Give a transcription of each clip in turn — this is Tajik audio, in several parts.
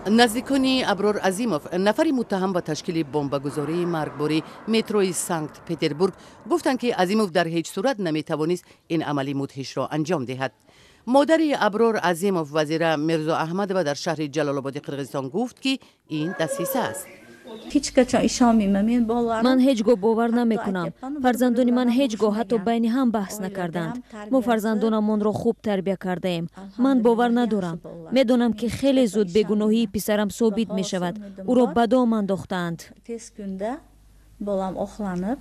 Наздикони Аброр Азимов, нафари муттаҳам ба ташкили бомбагузории маргбори метрои Санкт Петербург, гуфтанд, ки Азимов дар ҳеҷ сурат наметавонист ин амали мудҳишро анҷом диҳад. Модари Аброр Азимов, Вазира Мирзоаҳмадова, дар шаҳри Ҷалолободи Қирғизистон гуфт, ки ин дасиса аст. Ҳеҷ қачон ишонмайман мен болаларим. Ман ҳеҷ гоҳ бовар намекунам. Фарзандони ман ҳеҷ гоҳ ҳатто байни ҳам баҳс накарданд. Мо фарзандонамонро хуб тарбия кардаем. Ман бовар надорам. Медонам, ки хеле зуд бегуноҳии писарам собит мешавад. Ӯро ба дом андохтаанд. Tez kunda bolam oqlanib,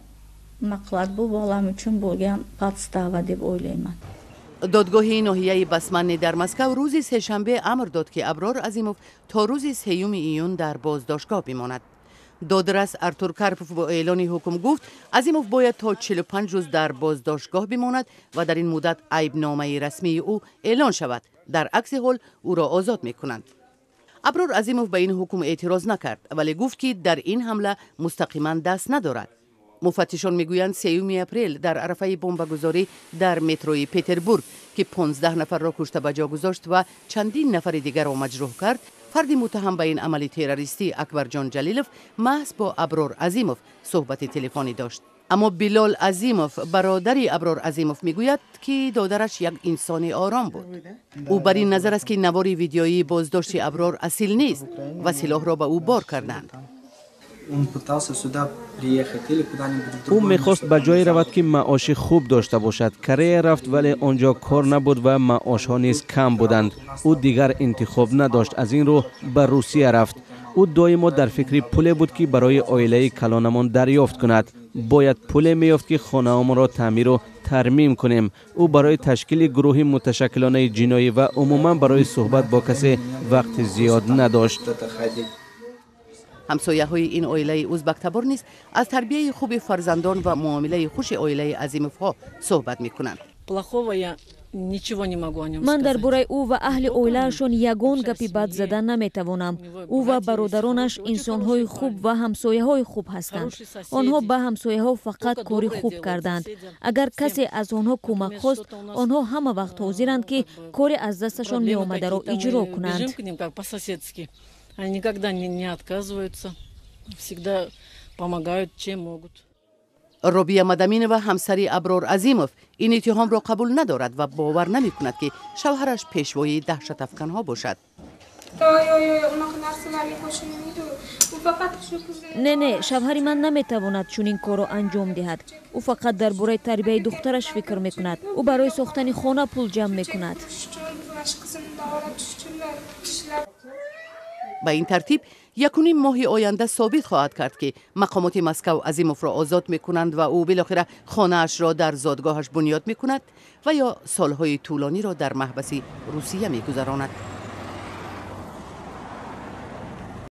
nima qiladi, bu bolam uchun bo'lgan подстава deb o'ylayman. Додгоҳи ноҳияи Басманӣ дар Москав рӯзи сешанбе амр дод, ки Аброр Азимов то рӯзи 3 июн дар боздоштгоҳ бимонад. Додрас Артур Карпов бо эълони ҳукм гуфт, Азимов бояд то 45 рӯз дар боздоштгоҳ бимонад ва дар ин муддат айбномаи расмии ӯ эълон шавад. Дар акси ҳол ӯро озод мекунанд. Аброр Азимов ба ин ҳукм эътироз накард, вале гуфт, ки дар ин ҳамла мустақиман даст надорад. Муфаттишон мегӯянд, 3 апрел дар арафаи бомбагузорӣ дар метрои Петербург, ки 15 нафарро кушта ба ҷо гузошт ва чандин нафари дигарро маҷрӯҳ кард, фарди муттаҳам ба ин амали террористӣ, Акбарҷон Ҷалилов, маҳз бо Аброр Азимов суҳбати телефонӣ дошт. Аммо Билол Азимов, бародари Аброр Азимов, мегӯяд, ки додараш як инсони ором буд. Ӯ бар ин назар аст, ки навори видеоии боздошти Аброр асил нест ва силоҳро ба ӯ бор карданд. Он пытался сюда приехать или куда-нибудь в Ӯ другое мехост место. ба ҷое равад, ки маоши хуб дошта бошад. Корея рафт, вале он ҷо кор набуд ва маошҳо низ кам буданд. Ӯ дигар интихоб надошт, аз ин рӯ ба Русия рафт. Ӯ доимо дар фикри пуле буд, ки барои оилаи калонамон дарёфт кунад. Бояд пуле меёфт, ки хонаамонро таъмиру тармим кунем. Ӯ барои ташкили гурӯҳи муташаккилонаи ҷиноӣ ва умуман барои суҳбат бо касе вақти зиёд надошт. Куда-то ходить. Ҳамсояҳои ин оилаи узбактабор низ аз тарбияи хуби фарзандон ва муомилаи хуши оилаи Азимовҳо суҳбат мекунанд. Плохого я ничего не могу о нем Ман дар сказать. бораи ӯ ва аҳли оилаашон ягон гапи бад зада наметавонам. Ӯ ва бародаронаш инсонҳои хуб ва ҳамсояҳои хуб ҳастанд. Онҳо ба ҳамсояҳо фақат кори хуб карданд. Агар касе аз онҳо кӯмак хост, онҳо ҳама вақт ҳозиранд, ки коре аз дасташон меомадаро иҷро кунанд. Бежим к ним как по-соседски. Они никогда не отказываются, всегда помогают, чем могут. Робия Мадаминова, ҳамсари Аброр Азимов, ин иттиҳомро қабул надорад ва бовар намекунад, ки шавҳараш пешвои даҳшатафканҳо бошад. Yo'q, yo'q, unaqa narsalarga qo'shilmaydi u. Faqat shu qizni Не, шавҳари ман наметавонад чунин корро анҷом диҳад. Ӯ фақат дар бораи тарбияи духтараш фикр мекунад. Ӯ барои сохтани хона пул ҷамъ мекунад. Uchun va shu qizini davolatish uchun ishlab Ба ин тартиб, якуним моҳи оянда собит хоҳад кард, ки мақомоти Москав Азимовро озод мекунанд ва ӯ билохира хонаашро дар зодгоҳаш бунёд мекунад ва ё солҳои тӯлониро дар маҳбаси Русия мегузаронад.